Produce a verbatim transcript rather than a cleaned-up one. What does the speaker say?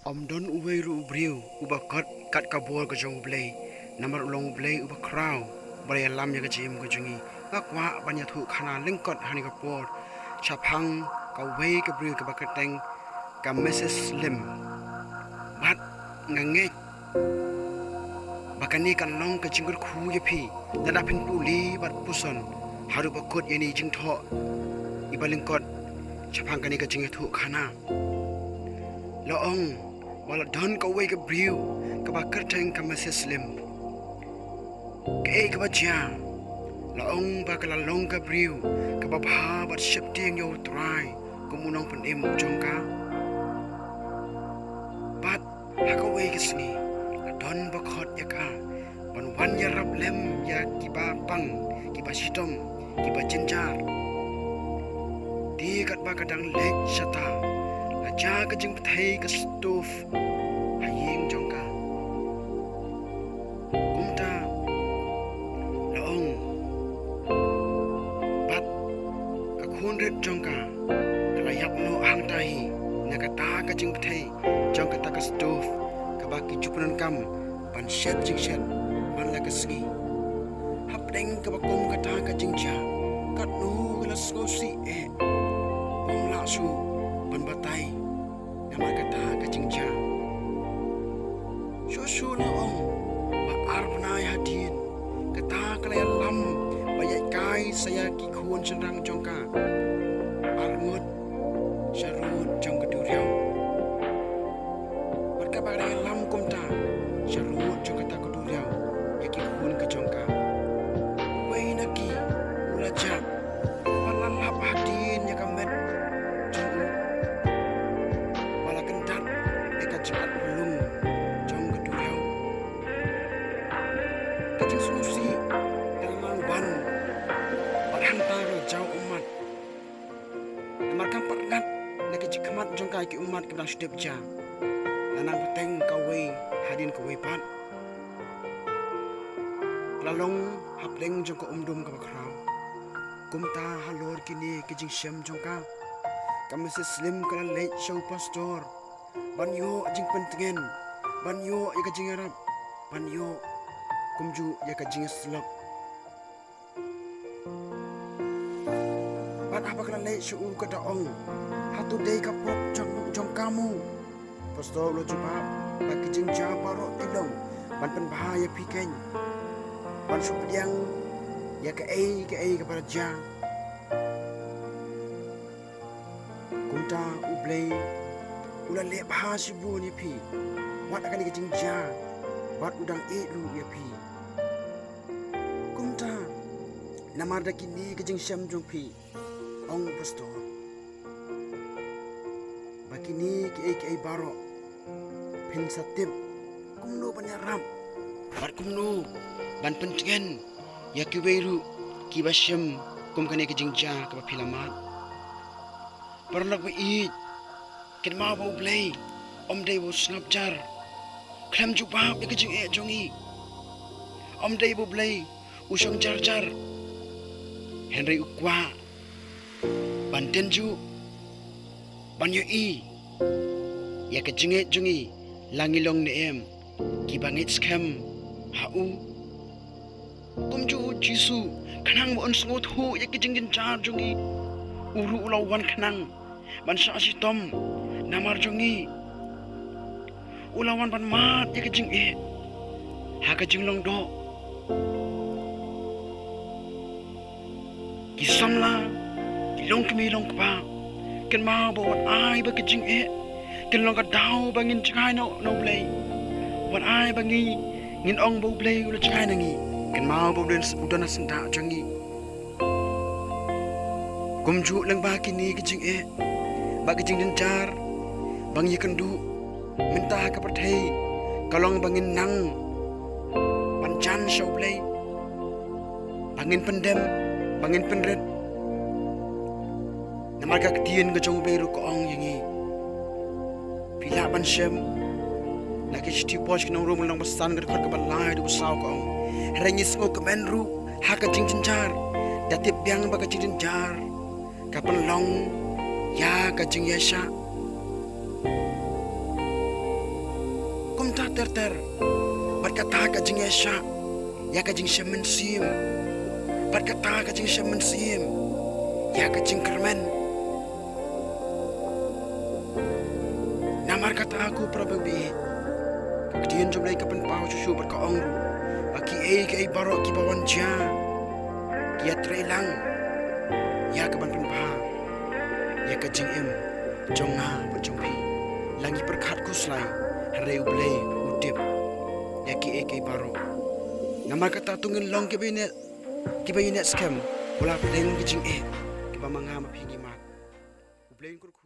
Ym don uwei ruh u briew uba kot kat ka bor ka jong U Blei, namar u long U Blei uba khraw, uba la ïalam ïa ka jingim ka jong ngi. Nga kwah ban ïathuh khana lyngkot ha kane ka por shaphang kawei ka briew kaba kyrteng ka Missus Lim. Bad nga ngeit ba kane kan long ka jingkyrkhu ïa phi, lada phin pule bad puson haduh ba kut ïa kane ka jingthoh iba lyngkot shaphang kane ka jingïathuh khana. La ong ba la don kawei ka briew kaba kyrteng ka Missus Lim. Kaei kaba jia? La ong ba ka la long ka briew kaba bha bad sheptieng ïa U Trai kum u nongpynim u jong ka. Bad ha kawei ka sngi la don ba khot ïa ka ban wan ïarap lem ïa kiba pang, kiba shitom, kiba jynjar. Te katba ka dang leit shata, la jia ka jingpyrthei ka stove ha ïing jong ka. Kumta la ong, bad ka khun rit jong ka ka la ïap noh hangta hi na kata ka jingpyrthei jong kata ka stove kaba ki ju pyndonkam ban shet jingshet man la ka sngi. Hapdeng kaba kum kata ka jingjia, katno ka la sngewsih eh, ym lah shuh ban batai namar kata ka jingjia. Shuh shuh la ong ba ar bnai hadien kata ka la ïalam ba ïaid kai sa ïa ki khun shynrang jong ka. Ar ngut sha rud jong ka duriaw. Bad kaba ka la ïalam kumta sha rud jong kata ka duriaw ïa ki khun ka jong ka, uwei na ki u la jah bad la lap hadien ïa ka met jong u, ba la kyndat ïa ka jingat lung jong ka duriaw. Ka jingsngewsih ka la nang wan bad hangta ka la jaw ummat. Namar kam pat ngat na ka jingkhmat jong ka ïa ki ummat kiba dang shu dep jia. La nang bteng kawei hadien kawei pat. Ka la long hapdeng jong ka umdum kaba khraw. Kumta halor kine ki jingshem jong ka, ka Missus Lim ka la leit sha u pastor ban ïoh jingpyntngen, ban ïoh ïa ka jingïarap, ban ïoh kumjuh ïa ka jingïasyllok. Bad haba ka la leit sha u ka da ong, hato dei ka pop jong, jong ka mo? Pastor u la jubab ba ki jingjia baroh ki long ban pynbha ïa phi keiñ, ban shu pdiang ïa kaei kaei kaba la jia. Kumta U Blei u la leh bha shibun ïa phi wat ha kane ka jingjia, bad u dang ïeit ruh ïa phi. Kumta namar da kine ki jingshem jong phi, ong u pastor, ba kine kiei kiei baroh phin sa tip kumno ban ïarap bad kumno ban pyntngen ïa kiwei ruh kiba shem kum kane ka jingjia kaba phi la mad. Paralok ba ïeit, kynmaw ba U Blei ym dei ba u sngap jar khlem jubab ïa ka jingeh jong ngi. Ym dei ba U Blei u shong jar jar, hynrei u kwah ban tynjuh, ban ïohi ïa ka jingngeit jong ngi, la ngi long ne em kiba ngeit skhem ha u. Kumjuh U Jisu, khnang ba un sngewthuh ïa ki jingjynjar jong ngi, u ruh u la wan khnang ban shah shitom namar jong ngi. U la wan ban mad ïa ka jingeh ha ka jinglong doh. Ki samla, ki longkmie longkpa, kynmaw ba wat ai ba ka jingeh kan long ka daw ba ngin jngai na U Blei. Wat ai ba ngi, ngin ong ba U Blei u la jngai na ngi, kynmaw ba u don, u don ha syndah jong ngi. Kumjuh lyngba kine ki jingeh bad ki jingjynjar ba ngi ïakynduh mynta ha ka pyrthei, ka long ba ngin nang ban jan sha U Blei, ba ngin pyndem, ba ngin pynrit. Namar ka ktien ka jong U Blei ruh ka ong ïa ngi, phi lah ban shem na ki shithi Paul sha ki nong Rom, lynnong ba san, ka dkhot kaba lai haduh ba saw, ka ong, hynrei ngi sngewkmen ruh ha ka jingjynjar, da tip biang ba ka jingjynjar ka pynlong ïa ka jingïaishah. ter ter. Bad kata ka jingïasyllok ïa ka jingshem mynsiem. Bad kata ka jingshem mynsiem ïa ka jingkyrmen. Namar kata ko para bangeit, ka ktien jong U Blei ka pynpaw shuh shuh bad ka ong ruh ba kiei kiei baroh kiba wan jia ki ïatreilang ïa ka ban pynbha ïa ka jingim jong nga bad jong phi. La ngi pyrkhat khuslai, hynrei U Blei u tip ïa kiei kiei baroh. Namar kata to ngin long kiba ïeit, kiba ïeit skhem, u la pdeng ki jingeh kiba ma nga ma phi ngi mad. U Blei un kyrkhu